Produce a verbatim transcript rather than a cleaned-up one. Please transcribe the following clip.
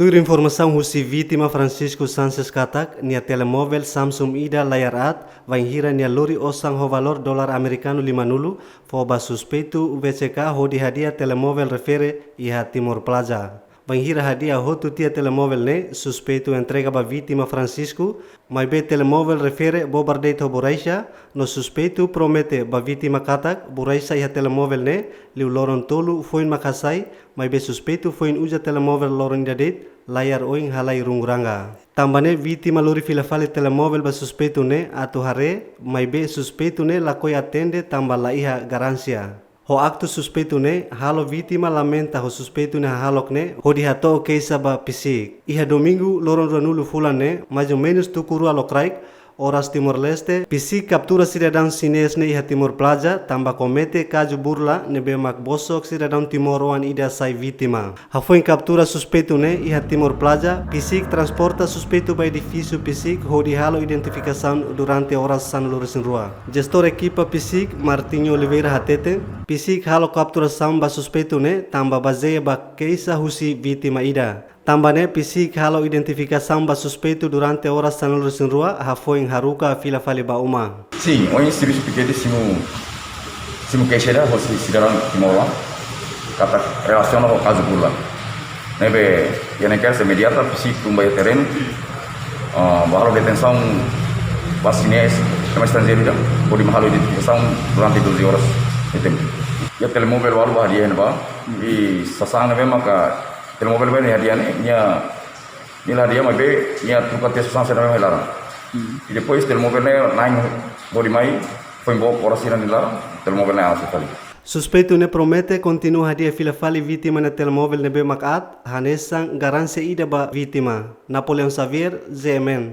Tuir informasaun husi vítima Francisco Sanches katak, nia telemovel Samsung ida layar aat, bainhira nia lori osan ho valór dolar amerikanu lima-nulu, fó ba suspeitu V C K hodi hadi'a telemovel refere iha Timor Plaza. Bainhira hadi'a hotu tiha telemovel ne'e, suspeitu entrega ba vítima Francisco, maibé telemovel refere bobar de'it ho borraxa, no suspeitu promete ba vítima katak, borraxa iha telemovel ne'e, liu loron tolu foin mak hasai, maibé suspeitu foin uza telemovel loron ida de'it, layar oin halai runguranga. Tanba ne'e vítima lori fila fali telemovel ba suspeitu ne'e atu haree, maibé suspeitu ne'e lakohi atende tanba la iha garansia. Ho aktu suspeitu ne'e, halo vítima lamenta ho suspeitu nia hahalok ne'e, hodi hato'o keixa ba PCIC. Iha domingu, loron ruanulu fulan ne'e, mais ou menus tuku rua lokraik, oras Timor-Leste, PCIC kaptura sidadaun xinés ne'e iha Timor Plaza, tanba komete kazu burla ne'ebé mak bosok sidadaun timoroan ida sai vítima. Hafoin kaptura suspeitu ne'e iha Timor Plaza, PCIC transporta suspeitu ba edifísiu PCIC hodi halo identifikasaun durante oras sanulu-resin-rua. Jestór ekipa PCIC, Martinho Oliveira hatete, PCIC halo kapturasaun ba suspeitu ne'e tanba bazeia ba keixa husi vítima ida. Tanba ne'e PCIC halo identifikasaun ba suspeitu durante oras sanulu-resin-rua, hafoin haruka fila fali ba uma. Sin, ohin servisu pikete simu, simu keixa ida hosi sidadaun timoroan, katak relasiona ho kazu burla. Ne'ebé, iha ne'e keixa imediata, PCIC tun ba iha terrenu, ah, ba halo detensaun ba xinés, ema estranjeiru ida, hodi mak halo identifikasaun durante doze oras de tempu. Iha telemovel balu ba hadi'a iha ne'ebá, i sasán ne'ebé maka telemovel ne'ebé nia hadi'a ne'e, nia, nia la hadi'a maibé, nia troka tiha sasán sira ne'ebé mai laran. Hmm. I depois telemovel ne'e na'in hodi mai, foin book oras sira nia laran, telemovel ne'e asu fali. Suspeitu ne'e promete kontinua hadi'a fila fali vítima nia telemovel ne'ebé mak aat, hanesan garansia ida ba vítima. Napoleão Xavier, G M N.